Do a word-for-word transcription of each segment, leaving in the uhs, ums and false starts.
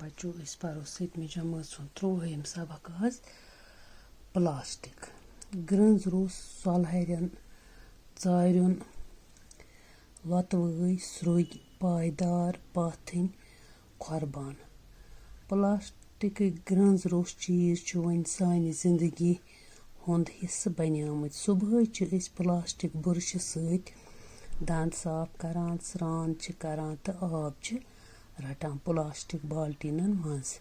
بچو، أسۍ پرو سٔتمہِ جمٲژ ہُنٛد ترٛوہِم سبق آز، پلاسٹک۔ گرٛنٛز روٚس، سۄلہٕ ہرٮ۪ن، ژارٮ۪ن، لۄتہٕ وٲے، سرٛوگۍ، پایدار، پاتھٕنۍ، کھۄربان۔ پلاسٹکٕکۍ گرٛنٛز روٚس چیٖز چھِ وۄنۍ سانہِ زندگی ہُنٛد حصہٕ بنیمٕتۍ۔ صبحٲے چھِ أسۍ پلاسٹک برشہٕ سۭتۍ دَنٛد صاف کران، سرٛان چھِ کران تہٕ آب چھِ رَٹان پلاسٹک بالٹیٖنَن منٛز۔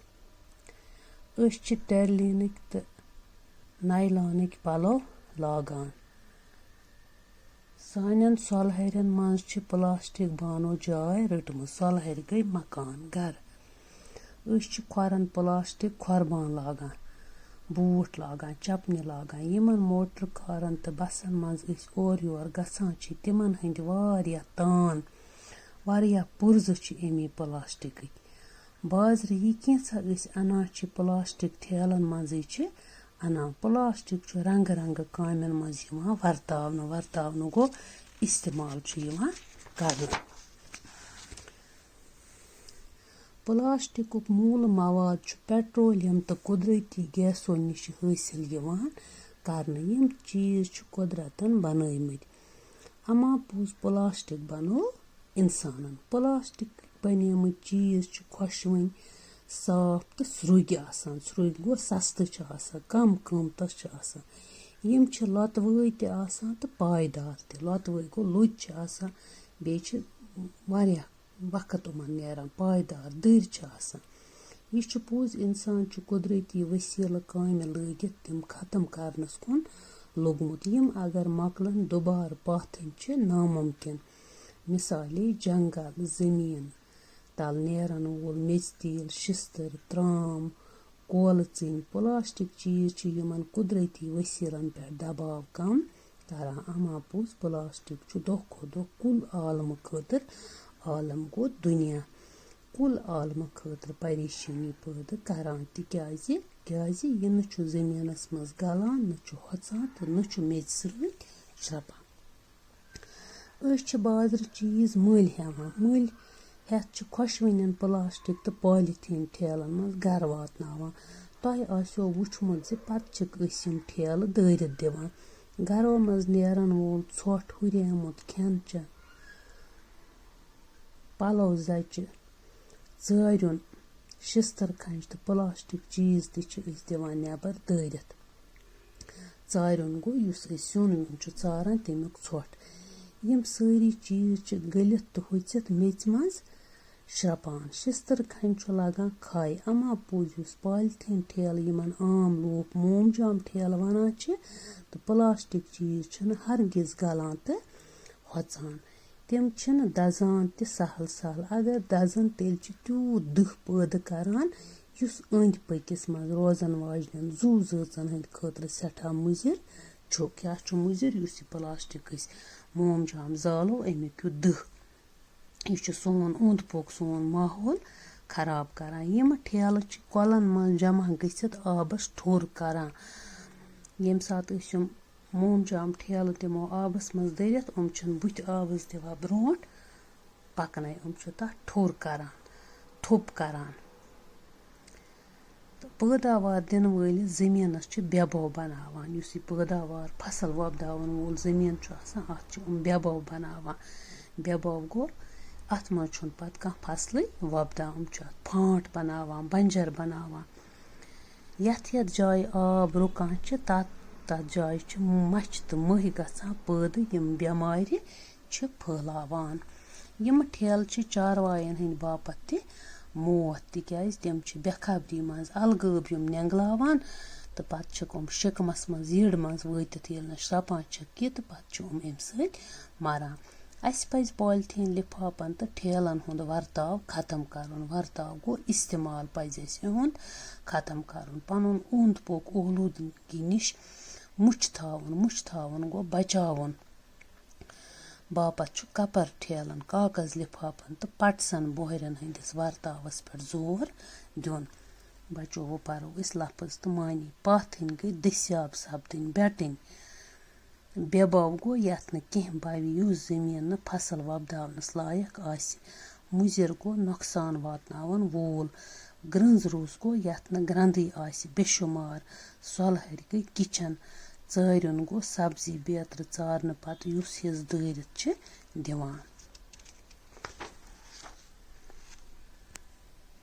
أسۍ چھِ ٹیرلینٕکۍ تہٕ نایلانٕکۍ پَلو لاگان۔ سانٮ۪ن سۄلہرٮ۪ن منٛز چھِ پلاسٹک بانو جاے رٔٹمٕژ۔ سۄلہرۍ گٔے مکان، گرٕ۔ أسۍ چھِ کھۄرن پلاسٹک کھۄربان لاگان، بوٗٹھ لاگان، چپنہِ لاگان۔ یِمن موٹر کارن تہٕ بسن منٛز أسۍ اورٕ یور گژھان چھِ، تِمن ہٕنٛدۍ واریاہ تان، واریاہ پُرزٕ چھِ اَمی پلاسٹکٕکۍ۔ بازرٕ یہِ کینٛژھا أسۍ اَنان چھِ، پلاسٹک ٹھیلَن منٛزٕے چھِ اَنان۔ پلاسٹک چھُ رنٛگہٕ رنٛگہٕ کامٮ۪ن منٛز یِوان ورتاونہٕ۔ ورتاونہٕ گوٚو، استعمال چھُ یِوان کرنہٕ۔ پلاسٹکُک موٗل مواد چھُ پیٹرولیم تہٕ قدرتی گیسو نِش حٲصِل یِوان کرنہٕ۔ یِم چیٖز چھِ قۄدرتَن بنٲومٕتۍ۔ اما پوٚز، پلاسٹک بنوو انسانن۔ پلاسٹک بنیمٕتۍ چیٖز چھِ خۄشوٕنۍ، صاف تہٕ سرٛوگۍ آسان۔ سرٛوگۍ گوٚو سستہٕ چھِ آسان، کم قۭمتس چھِ آسان۔ یِم چھِ لۄتہٕ وٲے تہِ آسان تہٕ پایدار تہِ۔ لۄتہٕ وٲے گوٚو لوٚت چھِ آسان، بیٚیہِ چھِ واریاہ وقت یِمن نیران، پایدار دٔرۍ چھِ آسان۔ یہِ چھُ پوٚز، انسان چھُ قدرتی وسیلہٕ کامہِ لٲگِتھ تِم ختم کرنس کُن لوٚگمُت، یِم اگر مۄکلن، دُبارٕ پاتھٕنۍ چھِ ناممکن۔ مثالے، جنگل، زٔمیٖن تل نیرن وول میٚژِ تیٖل، شستٕر، ترام، کولہٕ ژِنۍ۔ پلاسٹک چیٖز چھِ یِمن قدرتی وسیلن پٮ۪ٹھ دباو کم کران۔ اما پوٚز، پلاسٹک چھُ دۄہ کھۄتہٕ دۄہ کُل عالمہٕ خٲطرٕ، عالم گوٚو دُنیا، کُل عالمہٕ خٲطرٕ پریشٲنی پٲدٕ کران، تِکیازِ، کیازِ یہِ نہٕ چھُ زٔمیٖنَس منٛز گلان، نہ چھُ ہۄژان تہٕ نہ چھُ میٚژِ سۭتۍ شرٛپان۔ أسۍ چھِ بازرٕ چیٖز مٔلۍ ہٮ۪وان۔ مٔلۍ ہٮ۪تھ چھِ خۄشوٕنٮ۪ن پلاسٹک تہٕ پالیتھیٖن ٹھیلَن منٛز گرٕ واتناوان۔ تۄہہِ آسیو وُچھمُت زِ پتہٕ چھِکھ أسۍ یِم ٹھیلہٕ دٲرِتھ دِوان۔ گرو منٛز نیرَن وول ژھۄٹھ، ہُریومُت کھٮ۪ن چٮ۪ن، پَلو زَچہِ، ژٲریُن، شِستٕر کھَنٛجہِ تہٕ پلاسٹک چیٖز تہِ چھِ أسۍ دِوان نٮ۪بر دٲرِتھ۔ ژاریُن گوٚو یُس أسۍ سیُن ویُن چھُ ژاران، تَمیُک ژھۄٹھ۔ یِم سٲری چیٖز چھِ گٔلِتھ تہٕ ہُژِتھ میٚژِ منٛز شرٛپان۔ شِستٕر کھَنٛجہِ چھُ لَگان کھَے۔ اَما پوٚز، یُس پالتھیٖن ٹھیلہٕ، یِمَن عام لوٗکھ مومجام ٹھیلہٕ وَنان چھِ، تہٕ پلاسٹک چیٖز چھِنہٕ ہرگز گَلان تہٕ ہۄژان۔ تِم چھِنہٕ دَزان تہِ سہل سہل۔ اگر دَزَن، تیٚلہِ چھِ تیوٗت دٕہ پٲدٕ کَران، یُس أنٛدۍ پٔکِس منٛز روزَن واجنٮ۪ن زُو زٲژَن ہٕنٛدِ خٲطرٕ سٮ۪ٹھاہ مُضِر چھُ۔ کیٛاہ چھُ مُضِر؟ یُس یہِ پلاسٹک أسۍ مومجام زالو، اَمیُک یُتھ دٕہ، یہِ چھُ سون اوٚنٛد پوٚک، سون ماحول خراب کَران۔ یِم ٹھیلہٕ چھِ کۄلَن منٛز جمع گٔژھِتھ آبَس ٹھوٚر کَران۔ ییٚمہِ ساتہٕ أسۍ یِم مومجام ٹھیلہٕ دِمو آبَس منٛز دٔرِتھ، یِم چھِنہٕ بُتھِ آبَس دِوان برٛونٛٹھ پَکنَے، یِم چھِ تَتھ ٹھوٚر کَران، تھوٚپ کَران۔ تہٕ پٲداوار دِنہٕ وٲلِس زٔمیٖنَس چھِ بے بو بَناوان۔ یُس یہِ پٲداوار، فصل وۄپداوَن وول زٔمیٖن چھُ آسان، اَتھ چھِ یِم بے بو بَناوان۔ بے بو گوٚو، اَتھ منٛز چھُنہٕ پَتہٕ کانٛہہ فصلٕے وۄپدان۔ یِم چھِ اَتھ پھانٛٹ بَناوان، بنجر بَناوان۔ یَتھ یَتھ جایہِ آب رُکان چھِ، تَتھ تَتھ جایہِ چھِ مَچھِ تہٕ مٔہۍ گژھان پٲدٕ، یِم بٮ۪مارِ چھِ پھٲلاوان۔ یِم ٹھیلہٕ چھِ چاروایَن ہٕنٛدِ باپتھ تہِ موت، تِکیٛازِ تِم چھِ بے خبری منٛز الغٲب یِم نٮ۪نٛگلاوان تہٕ پَتہٕ چھِکھ یِم شِکمَس منٛز، یٔڈ منٛز وٲتِتھ ییٚلہِ نہٕ شرٛپان چھِکھ کینٛہہ، تہٕ پَتہٕ چھِ یِم اَمہِ سۭتۍ مَران۔ اَسہِ پَزِ پالیتھیٖن لِفافَن تہٕ ٹھیلَن ہُنٛد ورتاو ختم کَرُن۔ ورتاو گوٚو استعمال پَزِ اَسہِ یِہُنٛد ختم کَرُن۔ پَنُن اوٚنٛد پوٚک اولوٗدگی نِش مُچھ تھاوُن۔ مُچھ تھاوُن گوٚو بچاوُن۔ باپتھ چھُ کپر ٹھیلن، کاغذ لِفافن تہٕ پٹسن بوہرٮ۪ن ہٕنٛدِس ورتاوس پٮ۪ٹھ زور دیُن۔ بچو، وۄنۍ پرو أسۍ لفظ تہٕ معنی۔ پاتھٕنۍ گٔے دٔسیاب سپدٕنۍ، بٮ۪ٹٕنۍ۔ بے بو گوٚو یتھ نہٕ کینٛہہ بوِ، یُس زٔمیٖن نہٕ فصل وۄپداونس لایق آسہِ۔ مُضِر گوٚو نۄقصان واتناوَن وول۔ گرٛنٛز روٗس گوٚو یَتھ نہٕ گرٛنٛدٕے آسہِ بے شُمار۔ سۄلہٕ ہَرِ گٔے کِچَن۔ ژٲریُن گوٚو سبزی بیترِ ژارنہٕ پَتہٕ یُس حِصہٕ دٲرِتھ چھِ دِوان۔